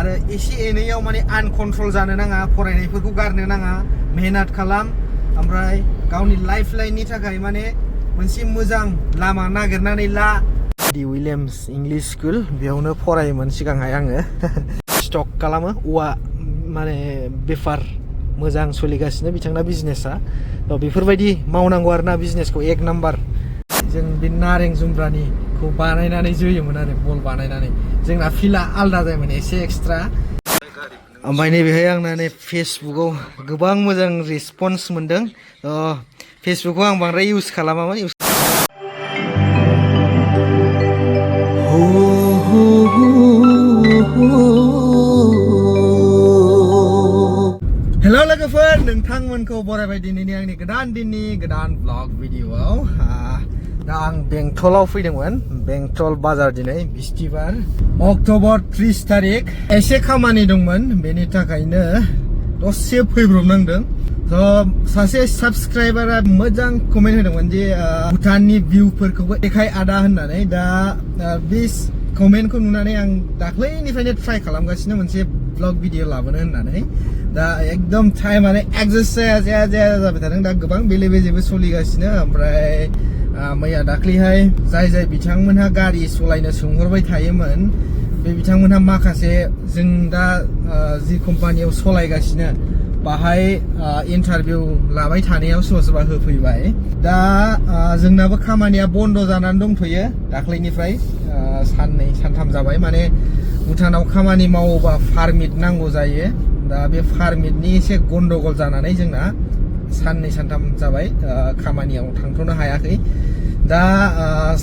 आरो एसे एनैयाव माने आनकन्ट्रल जानो नाङा फरायनायफोरखौ गारनो नाङा मेहनत खालाम ओमफ्राय गावनि लाइफ लाइननि थाखाय माने मोनसे मोजां लामा नागिरनानै ला डि विलियम्स इंलिश स्कुल बेयावनो फरायोमोन सिगांहाय आङो स्टक खालामो औवा माने बेफार मोजां सोलिगासिनो बिथांना बिजनेसा बेफोरबायदि मावनांगौ आरोना बिजनेसखौ एक नाम्बार जों बे नारें जुमब्रानिखौ बानायनानै जोयोमोन आरो बल बानायनानै जोंना फिल्डआ आलदा जायोमोन एसे एक्सट्रा ओमफ्राय नैबेहाय आंना नै फेसबुकआव गोबां मोजां रेसपन्स मोनदों फेसबुकखौ आं बांद्राय इउज खालामामोन हेल' लोगोफोर नोंथांमोनखौ बरायबाय दिनैनि आंनि गोदान दिननि गोदान ब्लग भिडिअ'आव दा आं बेंटलाव फैदोंमोन बेंटल बाजार दिनै बिस्थिबार अक्ट'बर 30 तारिख एसे खामानि दंमोन बेनि थाखायनो दसे फैब्रबनांदों सासे साबस्क्राइबारा मोजां कमेन्ट होदोंमोन जे भुटाननि भिउफोरखौबो देखाय आदा होननानै दा बे कमेन्टखौ नुनानै आं दाख्लैनिफ्रायनो ट्राइ खालामगासिनो मोनसे ब्लग भिडिअ लाबोनो होननानै दा एकदम टाइमानो एडजास्ट जाया जाबाय थादों दा गोबां बेले बेजेबो सोलिगासिनो ओमफ्राय मैया दाख्लैहाय जाय बिथांमोनहा गारि सालायनो सोंहरबाय थायोमोन बे बिथांमोनहा माखासे जों दा जि कम्पानियाव सालायगासिनो बाहाय इन्टारभिउ लाबाय थानायाव सोरबा होफैबाय दा जोंनाबो खामानिया बन्द जानानै दंथ'यो दाख्लैनिफ्राय साननै सानथाम जाबाय माने भुटानाव खामानि मावोबा पारमिट नांगौ जायो दा बे पारमिटनि एसे गन्डगल जानानै जोंना साननै सानथाम जाबाय खामानियाव थांथ'नो हायाखै दा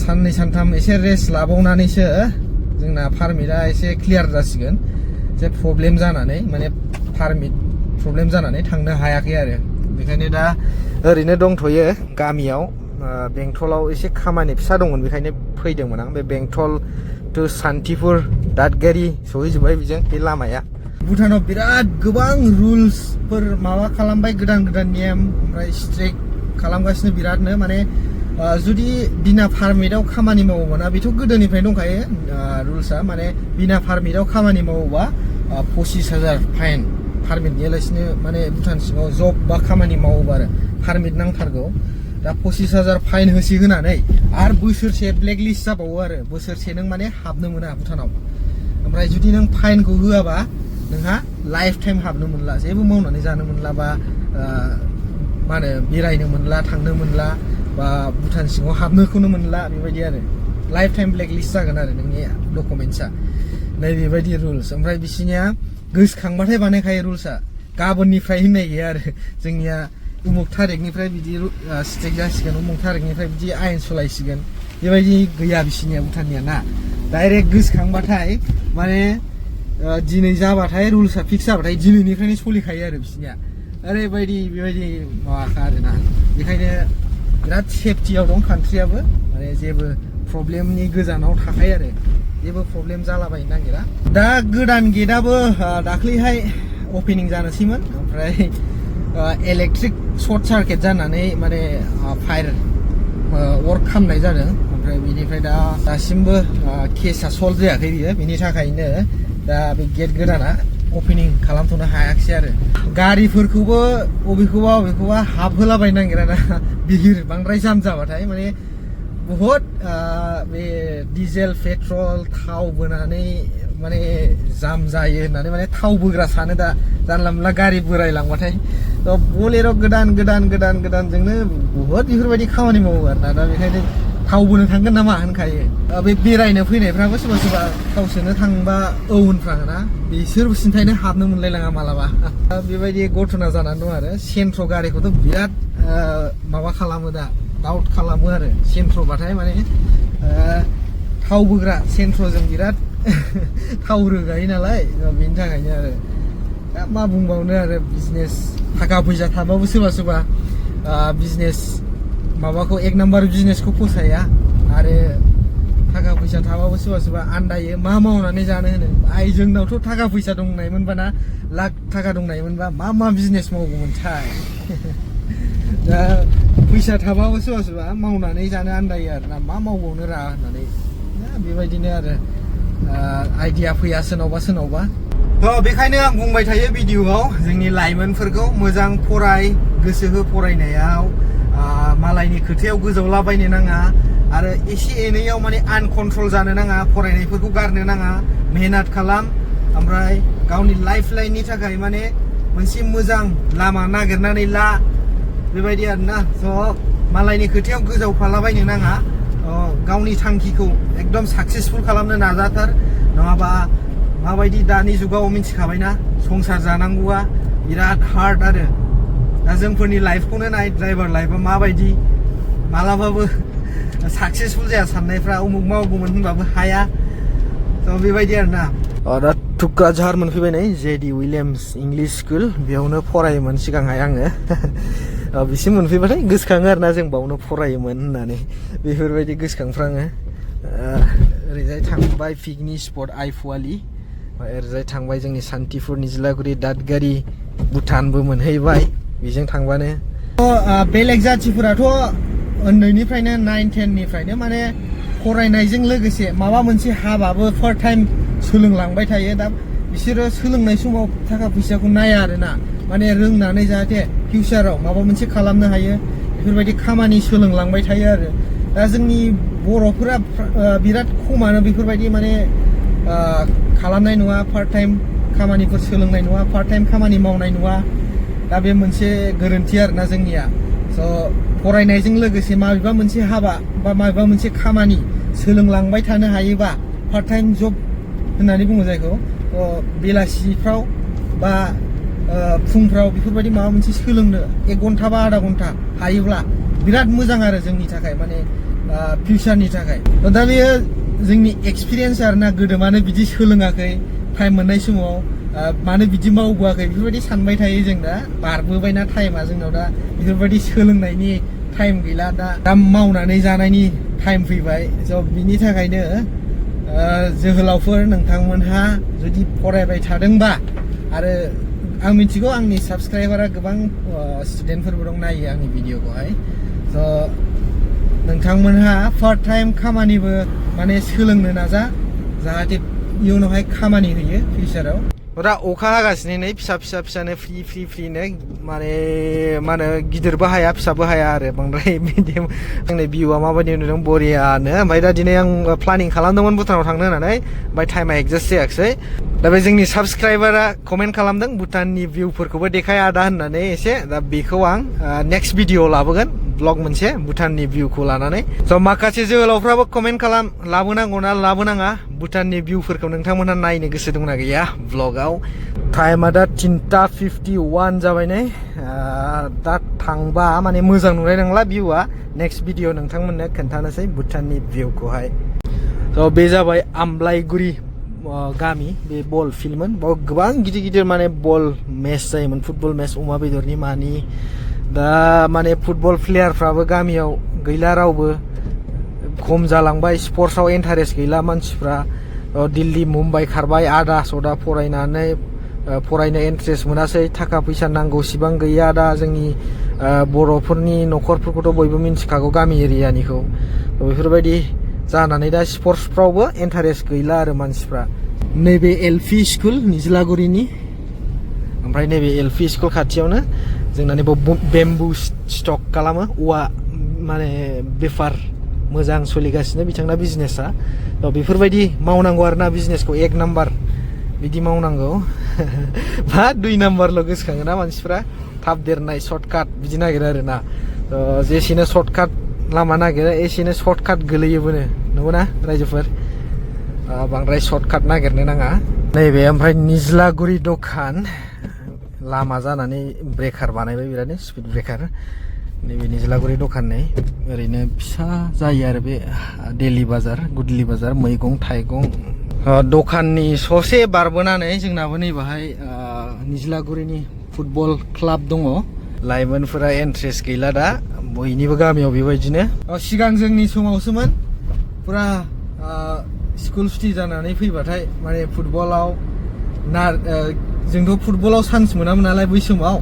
साननै सानथाम एसे रेस्ट लाबावनानैसो जोंना पारमिटआ एसे क्लियार जासिगोन जे प्रब्लेम जानानै माने पारमिट प्रब्लेम जानानै थांनो हायाखै आरो बेखायनो दा ओरैनो दंथ'यो गामियाव बेंटलाव एसे खामानि फिसा दंमोन बेखायनो फैदोंमोन आं बे बेंटल टु सान्तिपुर दादगारि सहैजोब्बाय बेजों बे लामाया भुटानाव बिराद गोबां रुल्सफोर माबा खालामबाय गोदान नेम ओमफ्राय स्ट्रिक्ट खालामगासिनो बिरादनो माने जुदि बिना पारमिटआव खामानि मावोबा बेथ' गोदोनिफ्रायनो दंखायो रुल्सआ माने बिना पारमिटआव खामानि मावोबा 25,000 फाइन पारमिट गैयालासिनो माने भुटान सिङाव जब बा खामानि मावोबा आरो पारमिट नांथारगौ दा 25,000 फाइन होसिगोनानै आरो बोसोरसे ब्लेक लिस्ट जाबावो आरो बोसोरसे नों माने हाबनो मोना भुटानाव ओमफ्राय जुदि नों फाइनखौ होआबा नोंहा लाइफ टाइम हाबनो मोनला जेबो मावनानै जानो मोनला बा मा होनो बेरायनो मोनला थांनो मोनला बा भुटान सिङाव हाबनोखौनो मोनला बेबायदि आरो लाइफ टाइम ब्लेक लिस्ट जागोन आरो नोंनि डकुमेन्ट्सआ नै बेबायदि रुल्स ओमफ्राय बिसिनिया गोसोखांबाथाय बानायखायो रुल्सआ गाबोननिफ्राय होननाय गैया आरो जोंनिया उमुक थारिखनिफ्राय बिदि स्ट्रिक जासिगोन उमुक थारिखनिफ्राय बिदि आयेन सलायसिगोन बेबायदि गैया बिसिनिया भुटाननिया ना डाइरेक्ट गोसोखांबाथाय माने दिनै जाबाथाय रुल्सआ फिक्स जाबाथाय दिनैनिफ्रायनो सोलिखायो आरो बिसिनिया ओरैबायदि बेबायदि माबाखा आरोना बेखायनो बिराद सेफटियाव दं कान्ट्रियाबो माने जेबो प्रब्लेमनि गोजानाव थाखायो आरो जेबो प्रब्लेम जालाबायनो नागिरा दा गोदान गेटआबो दाख्लैहाय अपेनिं जानोसैमोन ओमफ्राय इलेक्ट्रिक सर्ट सार्किट जानानै माने फायार वर्क खालामनाय जादों ओमफ्राय बेनिफ्राय दासिमबो केसआ सल्भ जायाखै बियो बेनि थाखायनो दा बे गेट गोदाना अपेनिं खालामथ'नो हायाखिसै आरो गारिफोरखौबो बबेखौबा हाबहोलाबायनो नागिरा दा बिहिर बांद्राय जाम जाबाथाय माने बहुद बे डिजेल पेट्रल थाव बोनानै माने जाम जायो होननानै माने थाव बोग्रा सानो दा जानला मोनला गारि बोरायलांबाथाय बलेर' गोदानजोंनो बहुद बेफोरबायदि खामानि मावो आरोना दा बेखायनो थाव बोनो थांगोन नामा होनखायो बे बेरायनो फैनायफ्राबो सोरबा थाव सोनो थांबा होनफ्राङोना बिसोर सिन्थायनो हाबनो मोनलायलाङा मालाबा बेबायदि घटना जानानै दं आरो सेन्ट्र गारिखौथ' बिराद माबा खालामो दा डाउट खालामो आरो सेन्ट्रबाथाय माने थाव बोग्रा सेन्ट्रजों बिराद थाव रोगायो नालाय बेनि थाखायनो आरो दा मा बुंबावनो आरो बिजनेस थाखा फैसा थाबाबो सोरबा बिजनेस माबाखौ एक नाम्बार बिजनेसखौ फसाया आरो थाखा फैसा थाबाबो सोरबा आन्दायो मा मावनानै जानो होनो आइ जोंनावथ' थाखा फैसा दंनायमोनबा ना लाख थाखा दंनायमोनबा मा बिजनेस मावगौमोनथाय दा फैसा थाबाबो सोरबा मावनानै जानो आन्दायो आरो ना मा मावबावनो रा होननानै बेबायदिनो आरो आइडिया फैया सोरनावबा बेखायनो आं बुंबाय थायो भिडिअआव जोंनि लाइमोनफोरखौ मोजां फराय गोसो हो फरायनायाव मालायनि खोथायाव गोजावलाबायनो नाङा आरो एसे एनैयाव माने आनकन्ट्रल जानो नाङा फरायनायफोरखौ गारनो नाङा मेहनत खालाम ओमफ्राय गावनि लाइफ लाइननि थाखाय माने मोनसे मोजां लामा नागिरनानै ला बेबायदि आरोना मालायनि खोथायाव गोजावफालाबायनो नाङा गावनि थांखिखौ एकदम साक्सेसफुल खालामनो नाजाथार नङाबा माबायदि दानि जुगाव मिथिखाबायना संसार जानांगौआ बिराद हार्ड आरो दा जोंफोरनि लाइफखौनो नाय ड्राइभार लाइफआ माबायदि मालाबाबो साक्सेसफुल जाया साननायफ्रा उमुक मावगौमोन होनबाबो हाया बेबायदि आरोना दा थुक्राझार मोनफैबाय नै जेडि उइलियाम्स इंलिश स्कुल बेयावनो फरायोमोन सिगांहाय आङो बिसिम मोनफैबाथाय गोसोखाङो आरोना जों बावनो फरायोमोन होननानै बेफोरबायदि गोसोखांफ्राङो ओरैजाय थांबाय पिकनिक स्पट आइफवालि ओरैजाय थांबाय जोंनि सान्तिपुर निज्लागुरि दादगारि भुटानबो मोनहैबाय बेजों थांबानो बेलेग जाथिफोराथ' उन्दैनिफ्रायनो 9-10 निफ्रायनो माने फरायनायजों लोगोसे माबा मोनसे हाबाबो पार्ट टाइम सोलोंलांबाय थायो दा बिसोरो सोलोंनाय समाव थाखा फैसाखौ नाया आरोना माने रोंनानै जाहाथे फिउचाराव माबा मोनसे खालामनो हायो बेफोरबायदि खामानि सोलोंलांबाय थायो आरो दा जोंनि बर'फोरा बिराद खमानो बेफोरबायदि माने खालामनाय नङा पार्ट टाइम खामानिफोर सोलोंनाय नङा पार्ट टाइम खामानि मावनाय नङा दा बे मोनसे गोरोन्थि आरोना जोंनिया फरायनायजों लोगोसे माबेबा मोनसे हाबा बा माबेबा मोनसे खामानि सोलोंलांबाय थानो हायोबा पार्ट टाइम जब होननानै बुङो जायखौ बेलासिफ्राव बा फुंफ्राव बेफोरबायदि माबा मोनसे सोलोंनो 1 घन्टा बा आधा घन्टा हायोब्ला बिराद मोजां आरो जोंनि थाखाय माने फिउचारनि थाखाय दा बेयो जोंनि एक्सपिरियेन्स आरोना गोदो मानो बिदि सोलोङाखै टाइम मोननाय समाव मानो बिदि मावबोआखै बेफोरबायदि सानबाय थायो जों दा बारबोबायना टाइमा जोंनाव दा बेफोरबायदि सोलोंनायनि टाइम गैला दा मावनानै जानायनि टाइम फैबाय बिनि थाखायनो जोहोलावफोर नोंथांमोनहा जुदि फरायबाय थादोंबा आरो आं मिथिगौ आंनि साबस्क्राइबारा गोबां स्टुडेन्टफोरबो दं नायो आंनि भिडिअखौहाय नोंथांमोनहा पार्ट टाइम खामानिबो माने सोलोंनो नाजा जाहाथे इयुनावहाय खामानि होयो फिउचाराव दा अखा हागासिनो नै फिसानो फ्रिनो माने मा होनो गिदिरबो हाया फिसाबो हाया आरो बांद्राय मिडियाम आंनि भिउआ माबायदि नुदों बरियानो ओमफ्राय दा दिनै आं प्लानिं खालामदोंमोन भुटानाव थांनो होननानै ओमफ्राय टाइमा एडजास्ट जायाखिसै दा बे जोंनि साबस्क्राइबारा कमेन्ट खालामदों भुटाननि भिउफोरखौबो देखाय आदा होननानै एसे दा बेखौ आं नेक्स्ट भिडिअआव लाबोगोन ब्लग मोनसे भुटाननि भिउखौ लानानै माखासे जोहोलावफ्राबो कमेन्ट खालाम लाबोनांगौ ना लाबोनाङा भुटाननि भिउफोरखौ नोंथांमोनहा नायनो गोसो दंना गैया ब्लगाव टाइमा दा 3:51 जाबाय नै दा थांबा माने मोजां नुनाय नंला भिउआ नेक्स्ट भिडिअ नोंथांमोननो खोन्थानोसै भुटाननि भिउखौहाय बे जाबाय आमलाइगुरि गामि बे बल फिल्डमोन बाव गोबां गिदिर माने बल मेच जायोमोन फुटबल मेच अमा बेदरनि मानि दा माने फुटबल प्लेयारफ्राबो गामियाव गैला रावबो खम जालांबाय स्पर्ट्सआव इन्टारेस्ट गैला मानसिफ्रा दिल्ली मुम्बाइ खारबाय आदा सदा फरायनानै फरायनो इन्ट्रेस्ट मोनासै थाखा फैसा नांगौसिबां गैया दा जोंनि बर'फोरनि न'खरफोरखौथ' बयबो मिन्थिखागौ गामि एरियानिखौ बेफोरबायदि जानानै दा स्पर्ट्सफ्रावबो इन्टारेस्ट गैला आरो मानसिफ्रा नैबे एलपि स्कुल निज्लागुरिनि ओमफ्राय नैबे एलपि स्कुल खाथियावनो जोंना नैबे बेम्बु स्टक खालामो औवा माने बेफार मोजां सोलिगासिनो बिथांना बिजनेसा बेफोरबायदि मावनांगौ आरोना बिजनेसखौ 1 नाम्बार बिदि मावनांगौ बा 2 नाम्बारल' गोसोखाङोना मानसिफ्रा थाब देरनाय सर्टकाट बिदि नागिरो आरोना जेसेनो सर्टकाट लामा नागिरो एसेनो सर्टकाट गोलैयोबोनो नंगौना रायजोफोर बांद्राय सर्टकाट नागिरनो नाङा नैबे ओमफ्राय निज्लागुरि दखान लामा जानानै ब्रेकार बानायबाय बिरादनो स्पिड ब्रेकार नैबे निज्लागुरि दखान नै ओरैनो फिसा जायो आरो बे डेलि बाजार गुडलि बाजार मैगं थाइगं दखाननि ससे बारबोनानै जोंनाबो नैबाहाय निज्लागुरिनि फुटबल क्लाब दङ लाइमोनफोरा इन्ट्रेस्ट गैला दा बयनिबो गामियाव बेबायदिनो सिगां जोंनि समावसोमोन पुरा स्कुल सुटि जानानै फैबाथाय माने फुटबलाव जोंथ' फुटबलाव चान्स मोनामोन नालाय बै समाव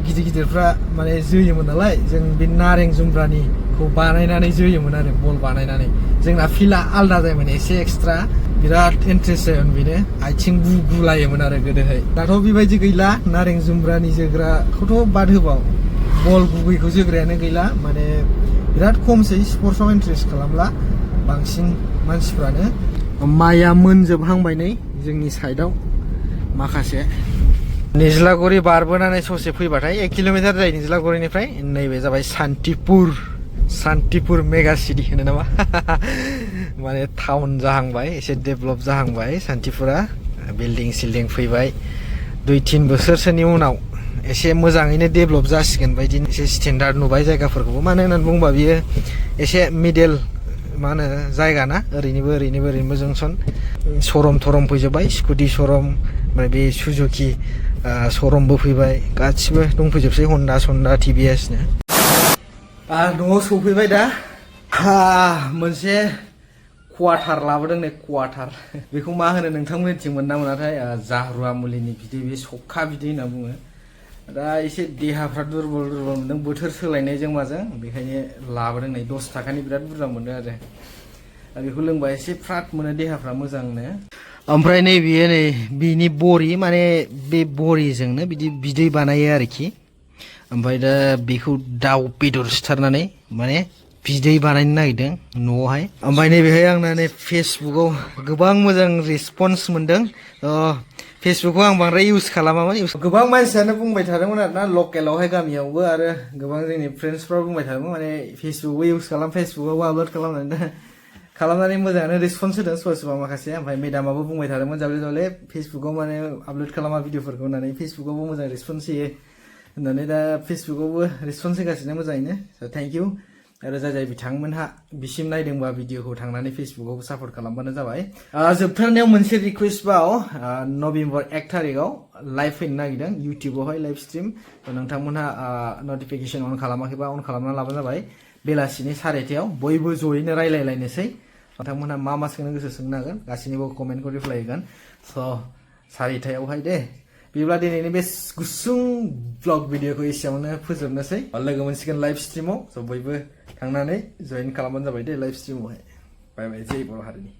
गिदिरफ्रा माने जोयोमोन नालाय जों बे नारें जुमब्रानिखौ बानायनानै जोयोमोन आरो बल बानायनानै जोंना फिल्डआ आलदा जायोमोन एसे एक्सट्रा बिराद इन्ट्रेस्ट जायोमोन बेनो आथिं बुलायोमोन आरो गोदोहाय दाथ' बेबायदि गैला नारें जुमब्रानि जोग्राखौथ' बाद होबाव बल गुबैखौ जोग्रायानो गैला माने बिराद खमसै स्पर्ट्सआव इन्ट्रेस्ट खालामला बांसिन मानसिफ्रानो माइया मोनजोबहांबाय नै जोंनि साइडआव माखासे निज्लागुरि बारबोनानै ससे फैबाथाय 1 किल'मिटार जायो निज्लागुरिनिफ्राय नैबे जाबाय सान्तिपुर मेगा सिटि होनो नामा माने टाउन जाहांबाय एसे डेभलप जाहांबाय सान्तिपुरा बिल्डिं सिल्डिं फैबाय 2-3 बोसोरसोनि उनाव एसे मोजाङैनो डेभलप जासिगोन बायदि एसे स्टेन्डार्ड नुबाय जायगाफोरखौबो मानो होननानै बुंबा बियो एसे मिडेल मा होनो जायगा ना ओरैनोबो जंसन शरम थरम फैजोब्बाय स्कुटि शरम ओमफ्राय बे सुजुकी शरमबो फैबाय गासिबो दंफैजोबसै हन्डा सन्डा टिभिएसनो न'आव सफैबाय दा मोनसे क्वाटार लाबोदों नै क्वाटार बेखौ मा होनो नोंथांमोननिथिं मोन ना मोनाथाय जारुवा मुलिनि बिदै बे सखा बिदै होनना बुङो दा एसे देहाफ्रा दुरबल मोनदों बोथोर सोलायनायजों माजों बेखायनो लाबोदों नै 10 थाखानि बिराद बुरजा मोनदों आरो बेखौ लोंबा एसे फ्राद मोनो देहाफ्रा मोजांनो ओमफ्राय नै बियो नै बिनि बरि माने बे बरिजोंनो बिदि बिदै बानायो आरोखि ओमफ्राय दा बेखौ दाउ बेदर सिथारनानै माने बिदै बानायनो नागिरदों न'आवहाय ओमफ्राय नैबेहाय आंना नै फेसबुकआव गोबां मोजां रेसपन्स मोनदों फेसबुकखौ आं बांद्राय इउज खालामामोन गोबां मानसियानो बुंबाय थादोंमोन आरोना लकेलावहाय गामियावबो आरो गोबां जोंनि फ्रेन्ड्सफ्राबो बुंबाय थादोंमोन माने फेसबुकबो इउज खालाम फेसबुकआवबो आपल'ड खालामनानै मोजाङानो रेसपन्स होदों सोरबा माखासे ओमफ्राय मेडामाबो बुंबाय थादोंमोन जावले फेसबुकआव माने आपल'ड खालामा भिडिअफोरखौ होननानै फेसबुकआवबो मोजां रेसपन्स होयो होननानै दा फेसबुकआवबो रेसपन्स होगासिनो मोजाङैनो थेंक इउ आरो जाय बिथांमोनहा बिसिम नायदोंबा भिडिअखौ थांनानै फेसबुकआवबो सापर्ट खालामबानो जाबाय जोबथारनायाव मोनसे रिकुवेस्ट बाव नभेम्बर 1 थारिखआव लाइभ फैनो नागिरदों इउटिउबावहाय लाइभ स्ट्रिम नोंथांमोनहा नटिफिकेसन अन खालामाखैबा अन खालामना लाबानो जाबाय बेलासिनि 3:30 बयबो जयैनो रायलायलायनोसै नोंथांमोनहा मा सोंनो गोसो सोंनो हागोन गासैनिबो कमेन्टखौ रिप्लाय होगोन स' 3:30 दे बिदिब्ला दिनैनि बे गुसुं ब्लग भिडिअखौ एसेयावनो फोजोबनोसै लोगो मोनसिगोन लाइभ स्ट्रिमाव स' बयबो थांनानै जइन खालामबानो जाबाय दे लाइभ स्ट्रिमावहाय बाय बाय जै बर' हारिनि